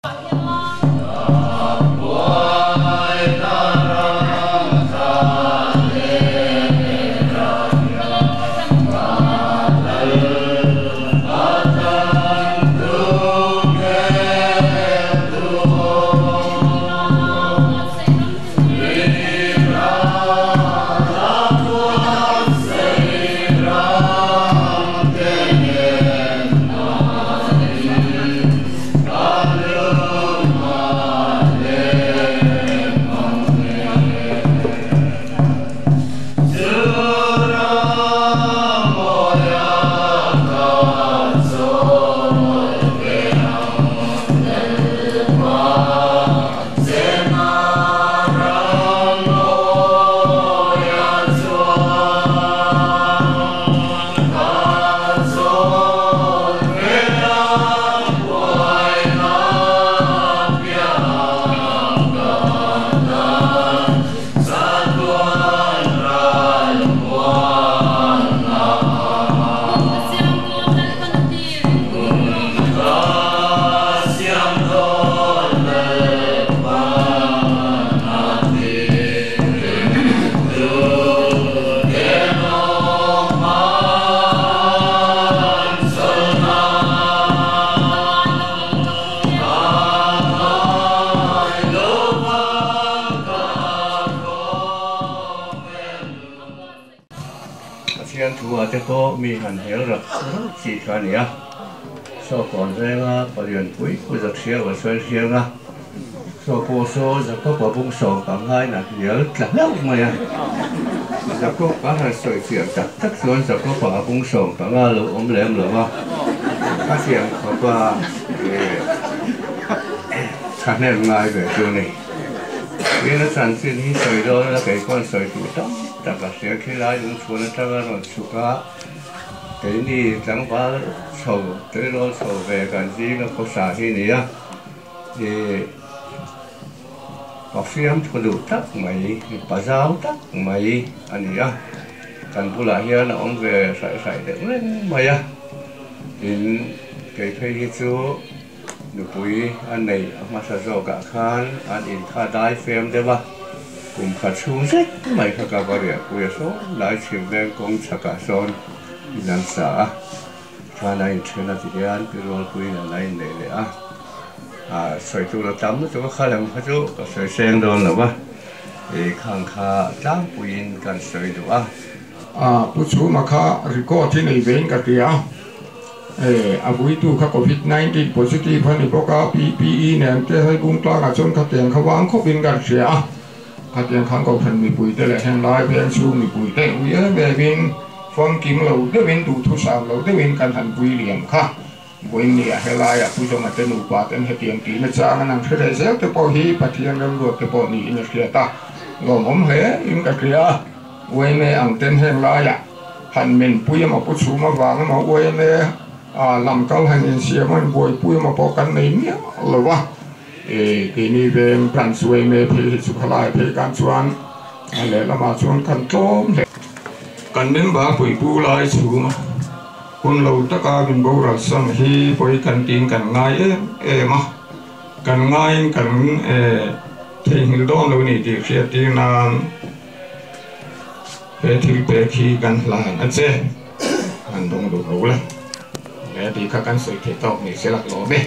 Pathian thu ah te pawh mi han hel rak rak chi kha a ni a, saw kawn venga palian pui pui za thiau a sawi hriang a, saw pawh saw Jakob-a bung sawm pangngai na hnial tla hlauh mai a, Jakob a han sawi fiah tak tak chuan Jakob-a a bung 15 lo awm lem lo a, a thiam khawp a thahnem ngai ve chu a ni. Tin a chanchin hi sawi dawn la kei pawn sawi tur tam tak a hria khi lai lungchhuan atanga rawn chhuk a, keini tlangval chho tuirawl chho ve kan zinga khawsa hi ni a, ih pafiam thu duh tak mai, pa zau tak mai a ni a, kan bulah hian a awm ve hraih hraih deuh reng mai a, tin kei phei hi chu. Nupui a neih a hmasa zawkah khan an in kha dai fem deuh a, kum khat chhung zet mai kha ka va riahpui a sawn lai chhim veng kawng chhakah sawn in an sa a, khan a inthen a ti hian pi Rualpui nen a inneih leh a, ah sawi tur a tam lutuk a kha lam kha chu ka sawi seng dawn lo va, ih khang kha tlangpuiin kan sawi duh a. Ah Pu Chhuma kha record hi nei vein ka ti a. E, a vuitu kha Covid 19 positive a ni bawk a, PPE nen te hei bung tlangah chuan khatiang kha vang khawpin kan hria a, khatiang khan kohhran mipuite leh heng lai veng chhung mipuite ui em emin famkim lo deuhin duhthusam lo deuhin kan han vui liam kha. Vawiin helaiah Pu Zawma te nupa ten hetiang tihna chang an ang hre leh zel te pawh hi Pathian remruat te pawh niin a hriat a, lawmawm hle in ka hria a, uaime ang ten heng laiah Han menpui emaw pu chhum avang emaw yma a lam kal han insiam a inbuaipui emaw pawh kan nei miah lo va, e keini veng branch yma phei hi chu khalai phei kan chuan a lehlamah chuan kan tlawm hle. Kan member puipu lai chhunga hun lo taka min boral san hi pawi kan tiin kan ngai em em a, kan ngaiin kan e theihnghilh dawn lo ni tih hriattir nan. He thil pek hi kan hlan a che, han dawng duh lo la, he tih kha kan sawi theih tawk ni se lak lawm e.